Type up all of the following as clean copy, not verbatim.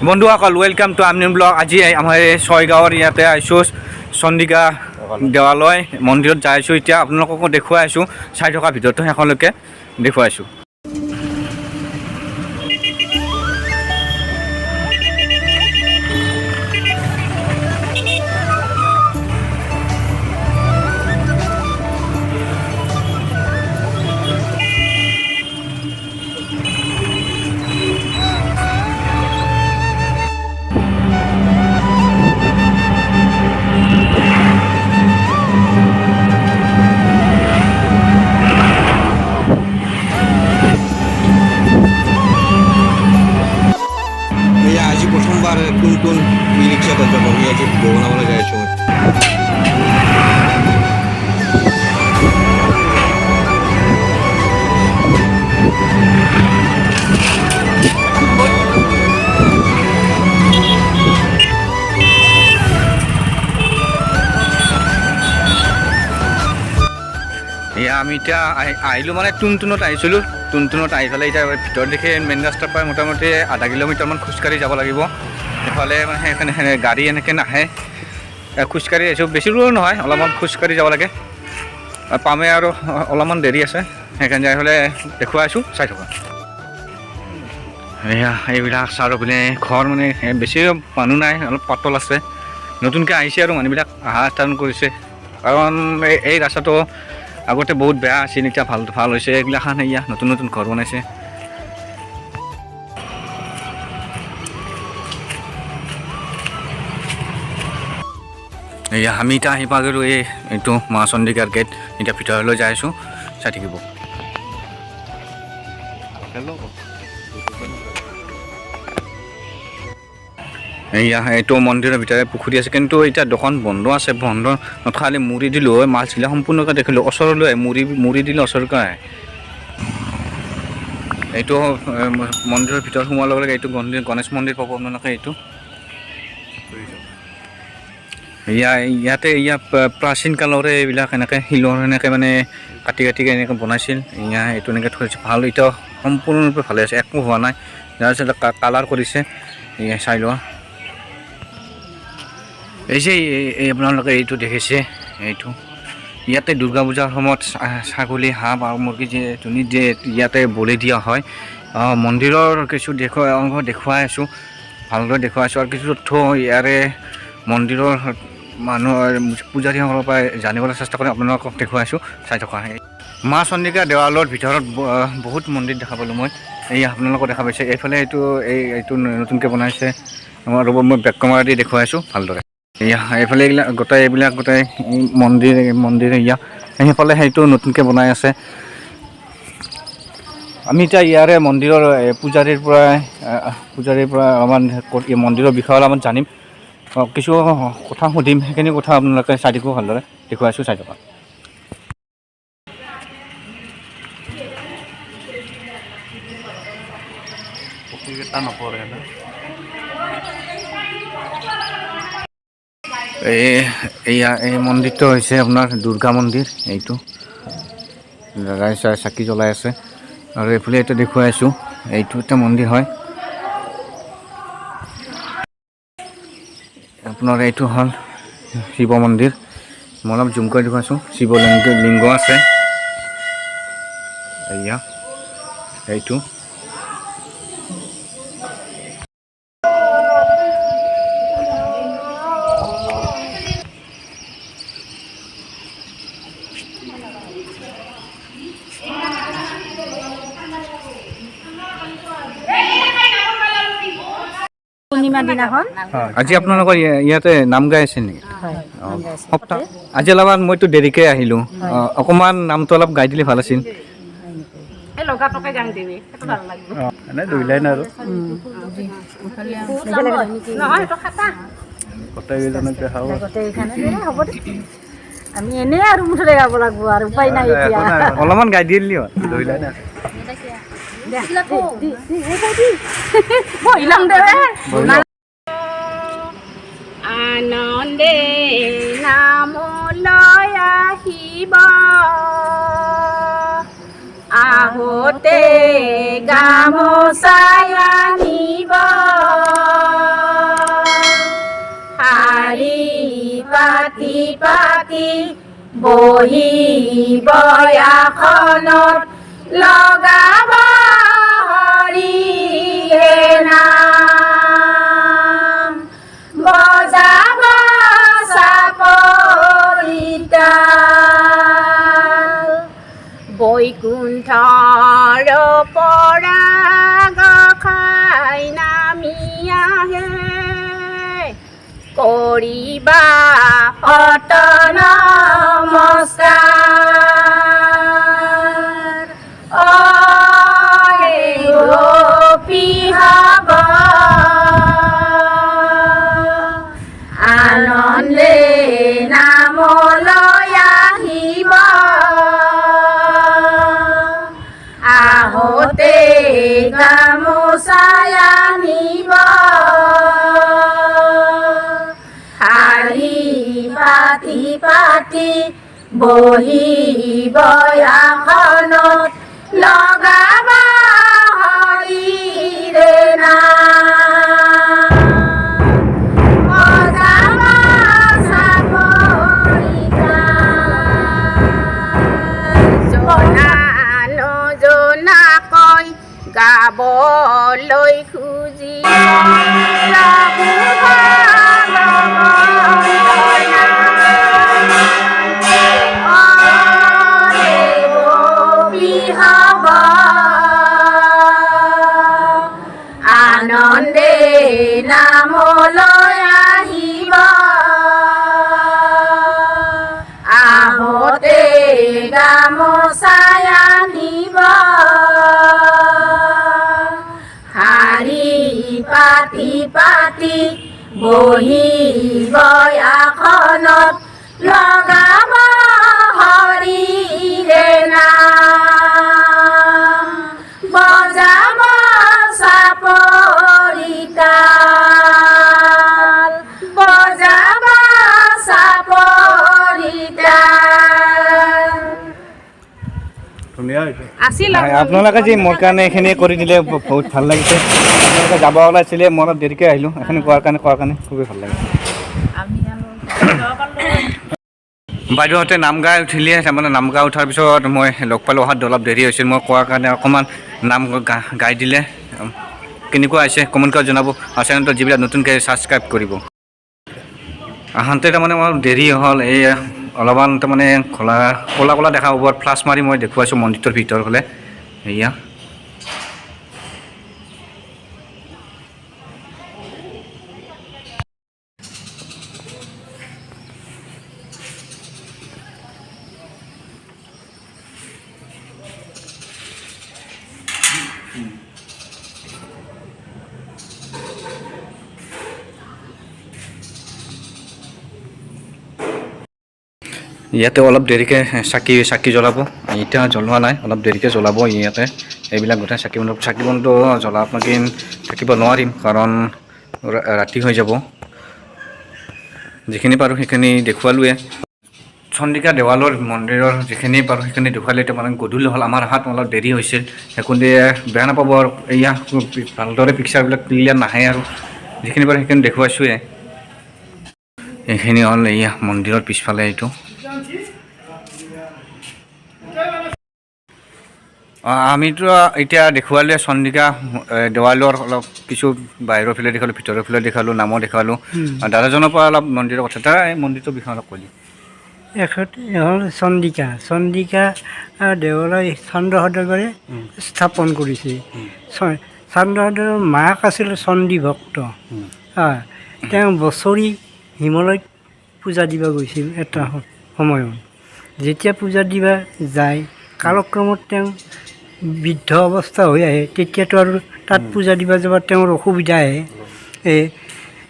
বন্ধুসকল, welcome to আমনিম blog. আজি আমাৰ এই ছয়গাঁৱৰ ইয়াতে আহিছোঁ, চণ্ডিকা দেৱালয় মন্দিৰত যাই আছোঁ। এতিয়া আপোনালোককো দেখুৱাই আছোঁ, চাই থকা ভিডিঅ'টো শেষলৈকে দেখুৱাইছোঁ। এয়া আজি প্ৰথমবাৰ টুন টুন ই ৰিক্সাত যাব সি আজি ভিডিঅ' বনাবলৈ যাই আছোঁ মই। এয়া আমি এতিয়া আহিলোঁ, মানে টুনটুনত আহিছিলোঁ। টুনটুনত আহি পেলাই এতিয়া ভিতৰত দেখি মেইন ৰাস্তাৰ পৰা মোটামুটি আধা কিলোমিটাৰমান খোজকাঢ়ি যাব লাগিব। এইফালে মানে সেইখানে গাড়ী এনেকৈ নাহে। খোজকাঢ়ি আহিছোঁ, বেছি দূৰো নহয়, অলপমান খোজকাঢ়ি যাব লাগে। পামে আৰু অলপমান দেৰি আছে, সেইকাৰণে যাই পেলাই দেখুৱাই আছোঁ, চাই থকা। এয়া এইবিলাক চাৰিওপিনে ঘৰ, মানে বেছি মানুহ নাই, অলপ পাতল আছে। নতুনকৈ আহিছে আৰু মানুহবিলাক অহা স্থান কৰিছে, কাৰণ এই ৰাস্তাটো আগতে বহুত বেয়া আছিল, এতিয়া ভাল ভাল হৈছে। এইগিলাখান এয়া নতুন নতুন ঘৰ বনাইছে। এয়া আমি এতিয়া আহি পালোঁ এইটো মা চণ্ডিকাৰ গেট। এতিয়া ভিতৰলৈ যাই আছোঁ, চাই থাকিব। এয়া এইটো মন্দিৰৰ ভিতৰে পুখুৰী আছে, কিন্তু এতিয়া দোকান বন্ধ আছে। বন্ধ নথকালে মুৰি দিলোঁ হয়, মাছগিলা সম্পূৰ্ণকৈ দেখিলোঁ ওচৰলৈ আহে, মুৰি মুৰি দিলে ওচৰকৈ আহে। এইটো মন্দিৰৰ ভিতৰত সোমোৱাৰ লগে লগে এইটো গণেশ মন্দিৰ পাব আপোনালোকে। এইটো ইয়াতে প্ৰাচীন কালৰে এইবিলাক এনেকৈ শিলৰ এনেকৈ মানে কাটি কাটি এনেকৈ বনাইছিল। এয়া এইটো এনেকৈ থৈছে, ভাল, এতিয়া সম্পূৰ্ণৰূপে ভালে আছে, একো হোৱা নাই। তাৰপিছত কালাৰ কৰিছে, এয়া চাই লোৱা। এই যে এই আপোনালোকে এইটো দেখিছে, এইটো ইয়াতে দুৰ্গা পূজাৰ সময়ত ছাগলী, হাঁহ বা মুৰ্গী যে যোনে যে ইয়াতে বলি দিয়া হয়। মন্দিৰৰ কিছু দেখুৱাই অংশ দেখুৱাই আছোঁ, ভালদৰে দেখুৱাই আছোঁ। আৰু কিছু তথ্য ইয়াৰে মন্দিৰৰ মানুহৰ পূজাৰীসকলৰ পৰা জানিবলৈ চেষ্টা কৰি আপোনালোকক দেখুৱাই আছোঁ, চাই থকা। মা চণ্ডিকা দেৱালয়ৰ ভিতৰত বহুত মন্দিৰ দেখা পালোঁ মই, এই আপোনালোকক দেখা পাইছে। এইফালে এইটো নতুনকৈ বনাইছে। আমাৰ ৰ'ব, মই বেক কেমেৰা দি দেখুৱাই আছোঁ ভালদৰে। এয়া এইফালে এইবিলাক গোটেই, এইবিলাক গোটেই মন্দিৰ মন্দিৰ। এয়া সেইফালে সেইটো নতুনকৈ বনাই আছে। আমি এতিয়া ইয়াৰে মন্দিৰৰ পূজাৰীৰ পৰা অলপমান এই মন্দিৰৰ বিষয়ে অলপমান জানিম, কিছু কথা সুধিম। সেইখিনি কথা আপোনালোকে চাই থাকিব, ভালদৰে দেখুৱাই আছোঁ, চাই থকা। নপৰে না। এইয়া এই মন্দিৰটো হৈছে আপোনাৰ দুৰ্গা মন্দিৰ। এইটো দাদাই চাকি জ্বলাই আছে। আৰু এইফালে এইটো দেখুৱাই আছোঁ, এইটো এটা মন্দিৰ হয় আপোনাৰ। এইটো হ'ল শিৱ মন্দিৰ। মই অলপ জুম কৰি দেখুৱাইছোঁ, শিৱলিংগ লিংগ আছে। এয়া এইটো পূৰ্ণিমা দিনাখন। আজি আপোনালোকৰ ইয়াতে নাম গাই আছে নেকি? হয়। সপ্তাহ আজি অলপমান মইতো দেৰিকৈ আহিলোঁ, অকণমান নামটো অলপ গাই দিলে ভাল আছিল। লগাটোকে গান দিবি, সেইটো ভাল লাগিব। এনে দুই লাইন আৰু। নহয়, সেইটো খাতা। গোটেইকেইজনক দেখাব। গোটেইখানে হ'ব দে, আমি এনেই আৰু মুঠতে গাব লাগিব আৰু উপায় নাই এতিয়া। অলপমান গাই দিলি হ'ল। দুই লাইন আছে। বহি ল'ম দে। আনন্দে নাম লৈ আহিব, আহোতে গামোচা আনিব। পাতি বহিব আসনত লগাব হৰিৰে নাম, বজাব চাপৰি তাল। বৈকুণ্ঠৰ পৰা গোসাঁই নামি আহে, কৰিবা শত নমস্কাৰ। ঐ গোপীসৱ, আনন্দে নামলৈ আহিব, আহোঁতে গামোচা আনিব, শাৰী পাতি পাতি বহিব আসনত লগাব হৰিৰে নাম, বজাব চাপৰি তাল। জনা নজনাকৈ গাবলৈ খুজি প্ৰভু ভগৱন্তৰ নাম। অৰে গোপীসৱ, আনন্দে নামলৈ আহিব, আহোঁতে গামোচা আনিব, শাৰী পাতি পাতি বহিব আসনত লগাব হৰিৰে নাম, বজাব চাপৰি তাল, বজাব চাপৰি তাল। ধুনীয়া হৈছে। আছিল। হয়, আপোনালোকে যি মোৰ কাৰণে এইখিনি কৰি দিলে, বহুত ভাল লাগিছে। আপোনালোকে যাব ওলাইছিলে, মই অলপ দেৰিকৈ আহিলোঁ। এইখিনি কোৱাৰ কাৰণে খুবেই ভাল লাগিছে। আমি আৰু যাব পাৰিলোঁ। বাইদেউহঁতে নাম গাই উঠিলে। তাৰমানে নাম গাই উঠাৰ পিছত মই লগ পালোঁ। অহাত অলপ দেৰি হৈছিল। মই কোৱাৰ কাৰণে অকণমান নাম গাই দিলে। কেনেকুৱা হৈছে কমেণ্ট কৰি জনাব আৰু চেনেলটো যিবিলাক নতুনকৈ ছাবস্ক্ৰাইব কৰিব। আহোঁতে তাৰমানে অলপ দেৰি হ'ল। এই অলপমান তাৰমানে খোলা ক'লা ক'লা দেখা হ'ব। ফ্লাছ মাৰি মই দেখুৱাইছোঁ মন্দিৰটোৰ ভিতৰ হ'লে এয়া। ইয়াতে অলপ দেৰিকৈ চাকি জ্বলাব। এতিয়া জ্বলোৱা নাই, অলপ দেৰিকৈ জ্বলাব। ইয়াতে এইবিলাক গোটেই চাকি বন্ধ জ্বলা আপোনালোকে থাকিব নোৱাৰিম, কাৰণ ৰাতি হৈ যাব। যিখিনি পাৰোঁ সেইখিনি দেখুৱালোৱে। চণ্ডিকা দেৱালৰ মন্দিৰৰ যিখিনি পাৰোঁ সেইখিনি দেখুৱালে। এতিয়া মানে গধূলি হ'ল, আমাৰ অহাত অলপ দেৰি হৈছিল। সেইকাৰণে বেয়া নাপাব আৰু এয়া ভালদৰে পিকচাৰবিলাক ক্লিয়াৰ নাহে আৰু যিখিনি পাৰোঁ সেইখিনি দেখুৱাইছোঁৱে। এইখিনি হ'ল এয়া মন্দিৰৰ পিছফালে এইটো। আমিতো এতিয়া দেখুৱালোৱে চণ্ডিকা দেৱালৰ অলপ কিছু বাহিৰৰ ফালে দেখালোঁ, ভিতৰৰ ফালে দেখালোঁ, নামো দেখালোঁ। দাদাজনৰ পৰা অলপ মন্দিৰৰ কথা, দাদা, এই মন্দিৰটোৰ বিষয়ে অলপ কৈ দিয়ক। এখেত হ'ল চণ্ডিকা চণ্ডিকা দেৱালয় চন্দ্ৰ সদাগৰে স্থাপন কৰিছে। চন্দ্ৰ সদাগৰৰ মাক আছিল চণ্ডী ভক্ত। তেওঁ বছৰি হিমালয়ত পূজা দিব গৈছিল। এটা সময়ত যেতিয়া পূজা দিব যায়, কালক্ৰমত তেওঁ বৃদ্ধ অৱস্থা হৈ আহে। তেতিয়াতো আৰু তাত পূজা দিব যাব তেওঁৰ অসুবিধা আহে। এই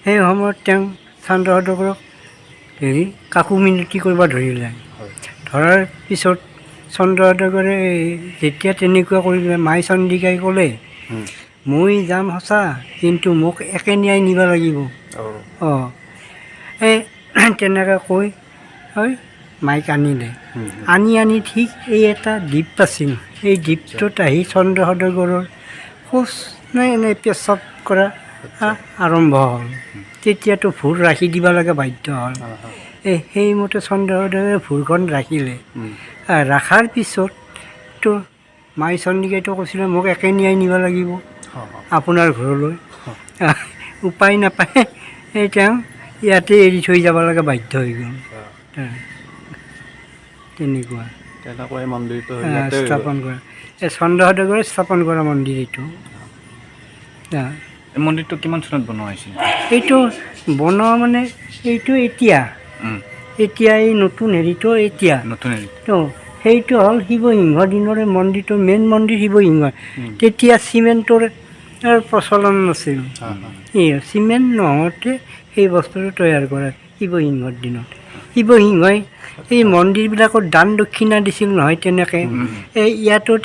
সেই সময়ত তেওঁ চন্দ্ৰ সদাগৰক হেৰি কাকু মিনতি কৰিব ধৰিলে। ধৰাৰ পিছত চন্দ্ৰ সদাগৰে যেতিয়া তেনেকুৱা কৰিলে, মাই চণ্ডিকাই ক'লে, মই যাম সঁচা, কিন্তু মোক একেনিয়াই নিব লাগিব। অঁ, এই তেনেকৈ কৈ হয় মাইক আনিলে। আনি আনি ঠিক এই এটা দ্বীপ আছিল। এই দ্বীপটোত আহি চন্দ্ৰ সদাগৰৰ শৌচ নে এনেই পেচাব কৰা আৰম্ভ হ'ল। তেতিয়াতো ভোৰ ৰাখি দিব লাগে বাধ্য হ'ল। এই সেইমতে চন্দ্ৰসদগৰে ভূৰখন ৰাখিলে। ৰাখাৰ পিছত তো মাই চণ্ডিকাইতো কৈছিলে, মোক একে নিয়াই নিব লাগিব আপোনাৰ ঘৰলৈ। উপায় নাপায় এই তেওঁ ইয়াতে এৰি থৈ যাব লগা বাধ্য হৈ গ'ল। তেনেকুৱা তেনেকৈ মন্দিৰটো ইয়াতে হৈ গ'ল। স্থাপন কৰা, এই চন্দ্ৰসদগৰে স্থাপন কৰা মন্দিৰ এইটো। এই মন্দিৰটো কিমান চনত বনোৱা হৈছিল? এইটো বনোৱা মানে এইটো এতিয়া এতিয়া এই নতুন হেৰিটো এতিয়া নতুন হেৰি। তো সেইটো হ'ল শিৱসিংহৰ দিনৰে মন্দিৰটো, মেইন মন্দিৰ শিৱসিংহ। তেতিয়া চিমেণ্টৰ প্ৰচলন নাছিল। এই চিমেণ্ট নহওঁতে সেই বস্তুটো তৈয়াৰ কৰা শিৱসিংহৰ দিনত। শিৱসিংহই এই মন্দিৰবিলাকত দান দক্ষিণা দিছিল নহয়, তেনেকৈ এই ইয়াটোত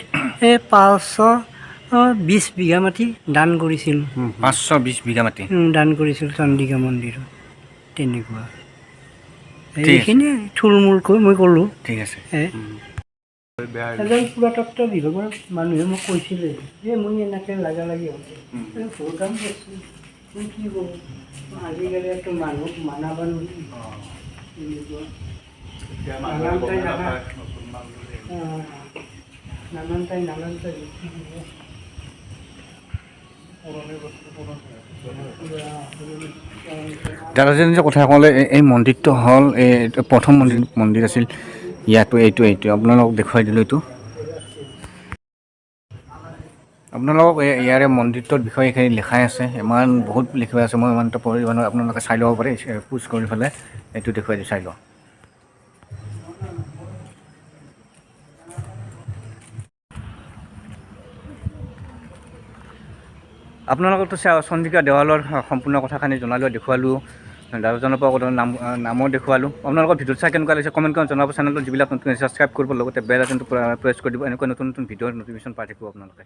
এই 520 বিঘা মাটি দান কৰিছিল। 520 বিঘা মাটি দান কৰিছিল চণ্ডিকা মন্দিৰত, তেনেকুৱা। ঠিক আছে। এইখিনিয়ে থুলমূলকৈ মই ক'লোঁ। ঠিক আছে। এজন পুৰাতত্ব বিভাগৰ মানুহে মোক কৈছিলে যে মই এনেকৈ লাগা লাগি হওঁতে ভুল কাম কৰিছোঁ, মই কি কৰোঁ, আজিকালি মানুহক মানাব নোৱাৰি। তেনেকুৱা এতিয়া মানুহে গমেই নাপায় নতুন মানুহ বুলি। নানানটাই নানানটা যুক্তি দিব। পুৰণি বস্তু পুৰণি। দাদাজনে যে কথা ক'লে, এই মন্দিৰটো হ'ল এই প্ৰথম মন্দিৰ আছিল ইয়াতো। এইটো আপোনালোকক দেখুৱাই দিলোঁ। এইটো আপোনালোকক ইয়াৰে মন্দিৰটোৰ বিষয়ে এইখিনি লিখাই আছে। ইমান বহুত লিখা আছে, মই ইমান এটা পঢ়িব নোৱাৰোঁ। আপোনালোকে চাই ল'ব পাৰে পোষ্ট কৰি পেলাই। এইটো দেখুৱাই দিওঁ, চাই লওক। আপোনালোকতো চন্দ্ৰিকা দেৱালয়ৰ সম্পূৰ্ণ কথাখিনি জনালোঁ, দেখুৱালোঁ, দাদাজনৰ পৰা কথা নামো দেখুৱালোঁ। আপোনালোকৰ ভিডিঅ'টো চাই কেনেকুৱা লাগিছে কমেণ্ট কৰি জনাব। চেনেলটো যিবিলাক নতুন ছাবস্ক্ৰাইব কৰিব, লগতে বেল আইকনটো প্ৰেছ কৰি দিব। এনেকুৱা নতুন নতুন ভিডিঅ'ৰ নটিফিকেশ্যন পাই থাকিব আপোনালোকে।